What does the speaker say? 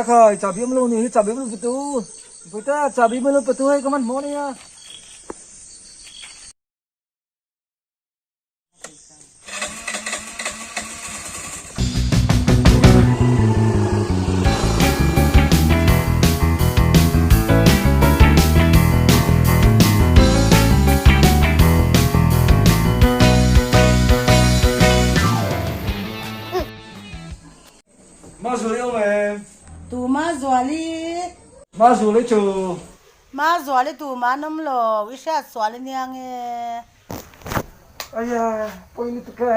Ekhai, chahbi awm lo ni hi, chahbi awm lo pe tu. Bawihte, chahbi awm lo pe tu hei ka hmanhmawh a nia. Mazuali awm em? Tu Mazuali? Mazuali chu? Mazuali tu mah an awm lo, i hriat sual ania nge? Aya, pawi lutuk e.